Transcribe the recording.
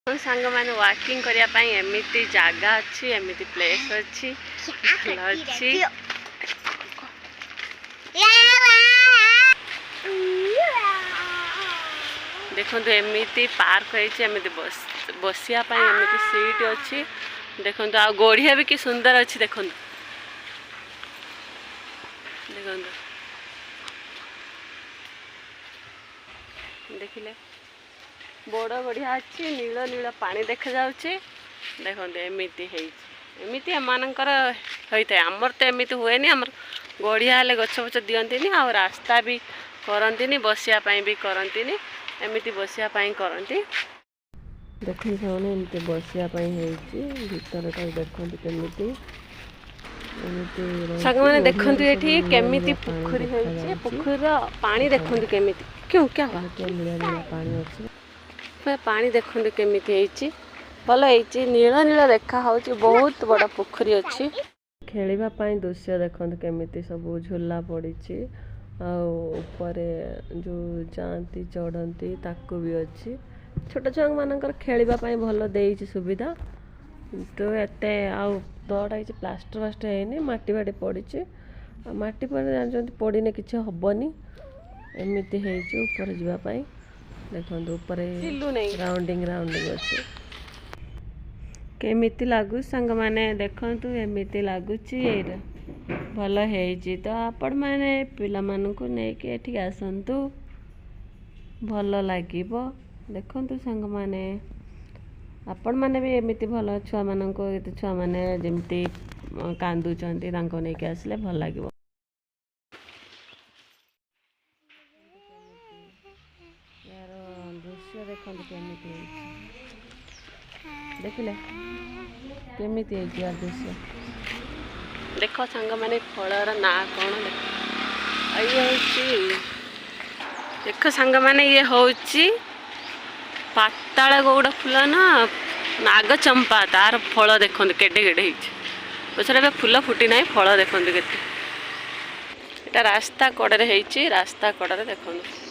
ସାଙ୍ଗମାନେ, ୱାକିଂ କରିବା ପାଇଁ ଏମିତି ଜାଗା ଅଛି, ଏମିତି ପ୍ଲେସ୍ ଅଛି, ଭଲ ଅଛି। ଦେଖନ୍ତୁ, ଏମିତି ପାର୍କ ହେଇଛି, ଏମିତି ବସିବା ପାଇଁ ଏମିତି ସିଟ୍ ଅଛି। ଦେଖନ୍ତୁ, ଆଉ ଗଢ଼ିଆ ବି କି ସୁନ୍ଦର ଅଛି। ଦେଖନ୍ତୁ, ଦେଖନ୍ତୁ, ଦେଖିଲେ, ବଡ଼ ଗଢ଼ିଆ ଅଛି, ନୀଳ ନୀଳ ପାଣି ଦେଖାଯାଉଛି। ଦେଖନ୍ତୁ, ଏମିତି ହେଇଛି। ଏମିତି ଏମାନଙ୍କର ହୋଇଥାଏ, ଆମର ତ ଏମିତି ହୁଏନି। ଆମର ଗଢ଼ିଆ ହେଲେ ଗଛ ଫଛ ଦିଅନ୍ତିନି, ଆଉ ରାସ୍ତା ବି କରନ୍ତିନି, ବସିବା ପାଇଁ ବି କରନ୍ତିନି। ଏମିତି ବସିବା ପାଇଁ କରନ୍ତି। ଦେଖନ୍ତୁ ସେମାନେ, ଏମିତି ବସିବା ପାଇଁ ହେଇଛି। ଭିତରଟା ଦେଖନ୍ତୁ କେମିତି ଏମିତି। ସାଙ୍ଗମାନେ, ଦେଖନ୍ତୁ, ଏଠି କେମିତି ପୋଖରୀ ହେଇଛି। ପୋଖରୀର ପାଣି ଦେଖନ୍ତୁ କେମିତି। କେଉଁ କ୍ୟା ନୀଳିଆ ନୀଳିଆ ପାଣି ଅଛି। ପାଣି ଦେଖନ୍ତୁ କେମିତି ହେଇଛି, ଭଲ ହେଇଛି, ନୀଳ ନୀଳ ଦେଖା ହେଉଛି। ବହୁତ ବଡ଼ ପୋଖରୀ ଅଛି। ଖେଳିବା ପାଇଁ ଦୃଶ୍ୟ ଦେଖନ୍ତୁ କେମିତି ସବୁ ଝୁଲା ପଡ଼ିଛି, ଆଉ ଉପରେ ଯେଉଁ ଯାଆନ୍ତି, ଚଢ଼ନ୍ତି, ତାକୁ ବି ଅଛି। ଛୋଟ ଛୁଆମାନଙ୍କର ଖେଳିବା ପାଇଁ ଭଲ ଦେଇଛି ସୁବିଧା। ତ ଏତେ ଆଉ ତଳଟା କିଛି ପ୍ଲାଷ୍ଟର ଫାଷ୍ଟର ହେଇନି, ମାଟି ଫାଟି ପଡ଼ିଛି। ଆଉ ମାଟି ପରେ ଜାଣିଛନ୍ତି, ପଡ଼ିନେ କିଛି ହେବନି। ଏମିତି ହେଇଛି ଉପରେ ଯିବା ପାଇଁ। ଦେଖନ୍ତୁ, ଉପରେ ରାଉଣ୍ଡିଂ ରାଉଣ୍ଡିଂ ଅଛି। କେମିତି ଲାଗୁଛି ସାଙ୍ଗମାନେ? ଦେଖନ୍ତୁ, ଏମିତି ଲାଗୁଛି। ଏଇଟା ଭଲ ହେଇଛି। ତ ଆପଣମାନେ ପିଲାମାନଙ୍କୁ ନେଇକି ଏଠିକି ଆସନ୍ତୁ, ଭଲ ଲାଗିବ। ଦେଖନ୍ତୁ ସାଙ୍ଗମାନେ, ଆପଣମାନେ ବି ଏମିତି ଭଲ ଛୁଆମାନଙ୍କୁ, ଏତେ ଛୁଆମାନେ ଯେମିତି କାନ୍ଦୁଛନ୍ତି, ତାଙ୍କୁ ନେଇକି ଆସିଲେ ଭଲ ଲାଗିବ। ଏହାର ଦୃଶ୍ୟ ଦେଖନ୍ତୁ କେମିତି ହେଇଛି। ଦେଖିଲେ କେମିତି ହେଇଛି ୟାର ଦୃଶ୍ୟ? ଦେଖ ସାଙ୍ଗମାନେ, ଫଳର ନାଁ କ'ଣ ଦେଖ। ଇଏ ହେଉଛି, ଦେଖ ସାଙ୍ଗମାନେ, ଇଏ ହେଉଛି ପାତାଳ ଗଉଡ଼ ଫୁଲ ନା ନାଗଚମ୍ପା। ତାର ଫଳ ଦେଖନ୍ତୁ କେଡ଼େ କେଡ଼େ ହେଇଛି ଗଛରେ। ଏବେ ଫୁଲ ଫୁଟି ନାହିଁ, ଫଳ ଦେଖନ୍ତୁ କେତେ। ଏଇଟା ରାସ୍ତା କଡ଼ରେ ହେଇଛି, ରାସ୍ତା କଡ଼ରେ ଦେଖନ୍ତୁ।